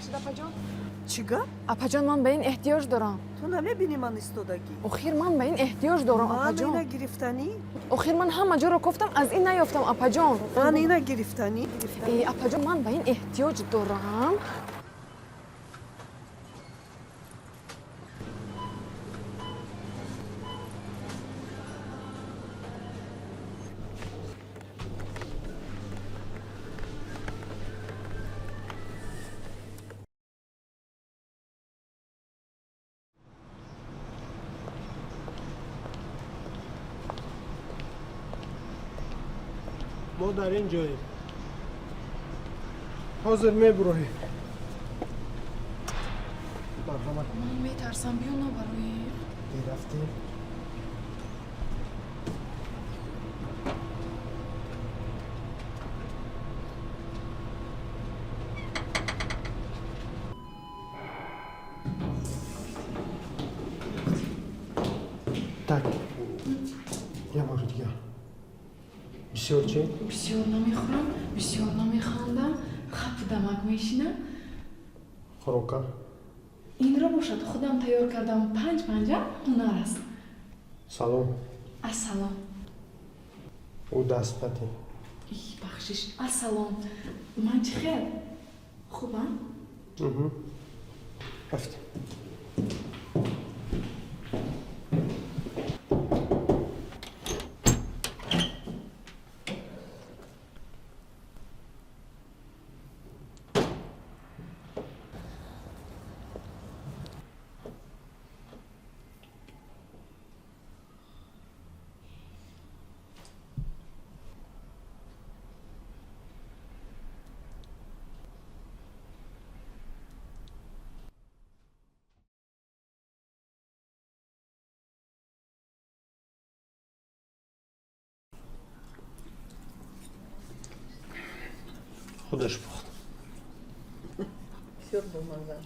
Бубахшид, апаҷон. Чӣ гап? Апаҷон, ман ба ин эҳтиёҷ дорам. Ту намебинӣ, ман истодагӣ? Охир ман ба ин эҳтиёҷ дорам. Ман Апаҷон. Ина гирифтанӣ. Охир ман ҳама ҷоро кофтам, аз ин наёфтам, апаҷон. Ман ина гирифтанӣ. Э, апаҷон, ман ба ин эҳтиёҷ дорам. Мо дар ин ҷоем, ҳозир мебуроем, марҳамат. Ман метарсам, биё набароем. Рафтем. Так, я бори дигар бисёр чи? Бисёр намехӯрам, бисёр намехандам, хапу дамак мешинам. Хӯрока? Инро бошад, худам тайёр кардам. Панҷ панҷа ҳунар аст. Салом. Ассалом. Ӯ дастати. И, бахшиш, ассалом. Ман чӣ хел, хубам? Рафтем. Худаш пухт. Бисёр бомаза.